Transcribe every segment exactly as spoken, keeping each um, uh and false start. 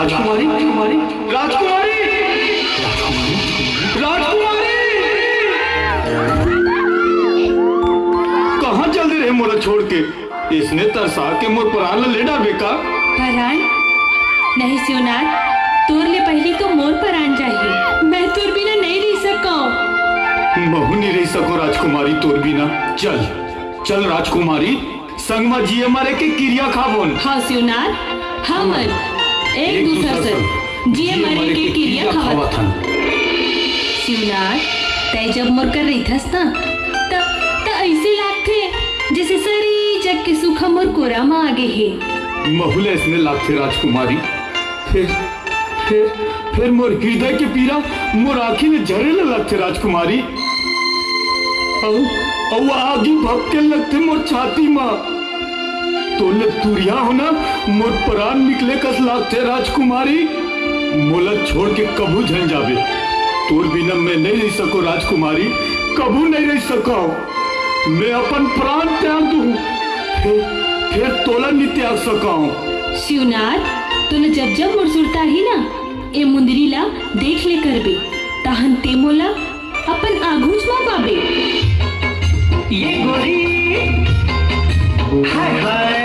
राजकुमारी, राजकुमारी, राजकुमारी, राजकुमारी, राजकुमारी। कहाँ चल दे रहे मोला छोड़ के? इसने तरसा के मोर परान ला ले डारबे का? परान? नहीं शिवनाथ, तोर ले पहली तो मोर परान जाही। मैं तोर बिना नहीं रह सकौं। महू नहीं रह सको राजकुमारी तोर बिना। चल, चल राजकुमारी, संग म जिए मरे के किरिया खाबोन। हाँ शिवनाथ, हमन एक दूसर से जिए मरे के किरिया खावत हन। शिवनाथ, तै जब मोर कर रहिथस ना, त, त ऐसे लागथे जैसे सरी जग के सुख मोर कोरा म आगे हे। महू ल ऐसने लागथे राजकुमारी। फिर, फिर, फिर मोर हृदय के पीरा मोर आँखी में झरे ल लगथे राजकुमारी। अउ, अउ आगी भभके लगथे मोर छाती म। तोले तुरिया हो ना, मोर परान निकले कस लागथे राजकुमारी। मोला छोड़ के कभू झन जाबे। तोर बिना मैं नहीं रह सको राजकुमारी, कभू नहीं रह सको। मैं अपन प्राण त्याग दूं, फिर, फिर तोला नि त्याग सकाऊं। शिवनाथ, तोला जब जब मोर सुरता ही ना, ए मुंदरी ला देख ले करबे, तहन ते मोला अपन आघूच म पाबे। ये गोरी, हाय हाय।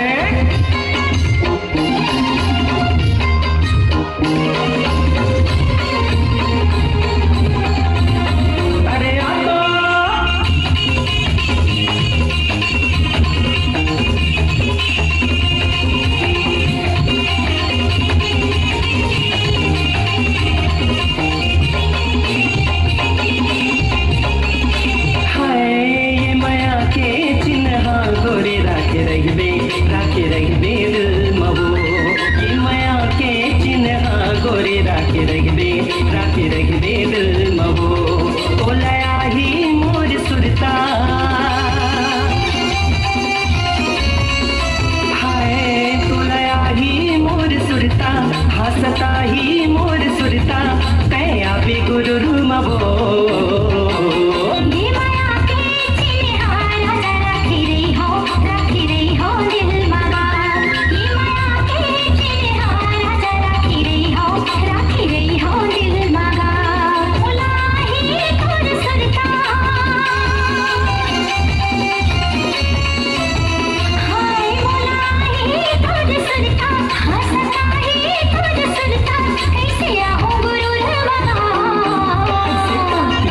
अरे आ तो। हाय, ये मया के चिन्हा गोरी राखे रहिबे, राखे रहिबे दिल म वो। ये मया के चिन्हा गोरी राखे रहिबे, राखे रहिबे दिल म वो। ओ लया ही मोर सुरता। हाय, तोला आही मोर सुरता, हंसता ही मोर सुरता, तै आबे गुरुर मबो। ये मया के चिन्हा राजा राखी रही हो, राखी रही हो दिल मगा। ये मया के चिन्हा राजा राखी रही हो, राखी रही हो दिल मगा। तोला आही मोर सुरता। हाय मोला ही तुझ सुरता, हंसता ही तुझ सुरता, कैसे आऊं गुरु रमना।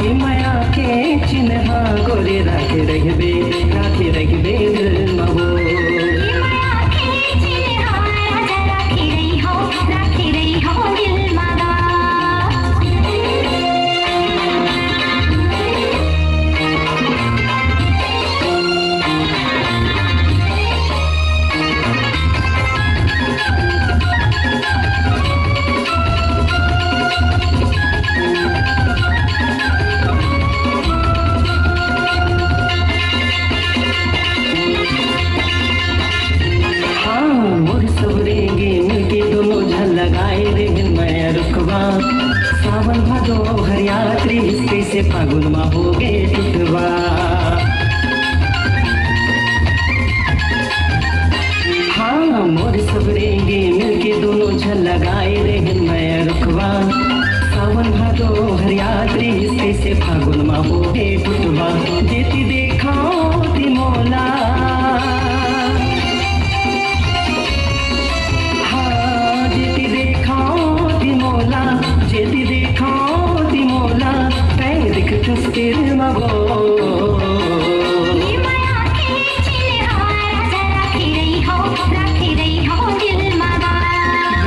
ये मया के चिन्हा गोरे राखे रहिबे, राखे रहिबे दिल म वो। ये मया के चिन्हा राजा राखे रही हो, राखे रही हो दिल मगा। हाँ, मोर सबरे गे मिलके दोनों झन लगाए रेहेन मया रुखवा। सावन भादो हरियात रिहिस, कैसे फागुन मा हो गे टुटवा। हाँ, मोर सबरे गे मिलके दोनों झन लगाए रेहेन मया रुखवा। सावन भादो हरियात रिहिस, कैसे फागुन मा हो गे टुटवा। जेती देखा ओती मोला। हाँ, जेती देखा ओती मोला, जेती देखा ओती मोला, तै दिखथस तेरे मगो। ये मया के चिन्हा राजा राखे रही हो, राखे रही हो दिल मगा।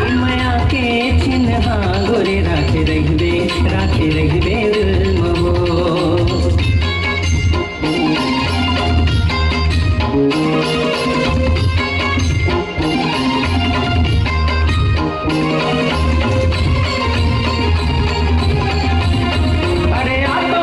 ये मया के चिन्हा गोरे राखे रहिबे, राखे रहिबे दिल मगो। अरे आ तो।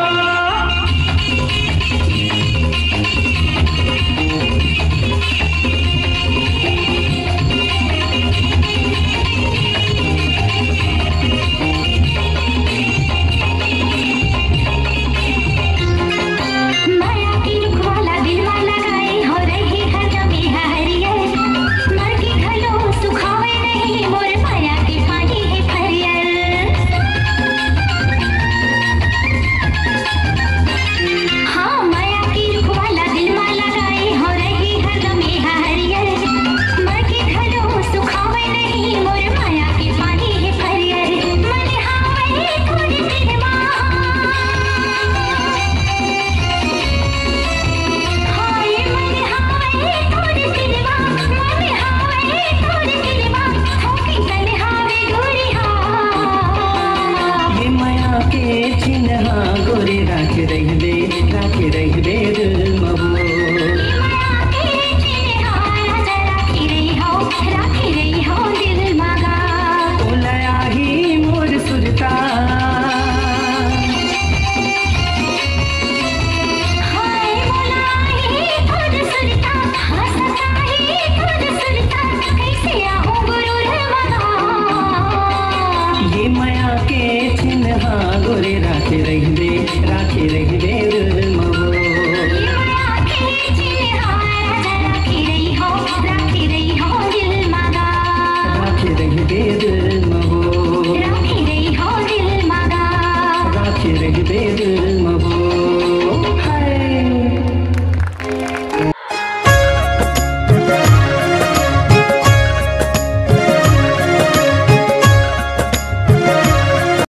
गोरी राख दे।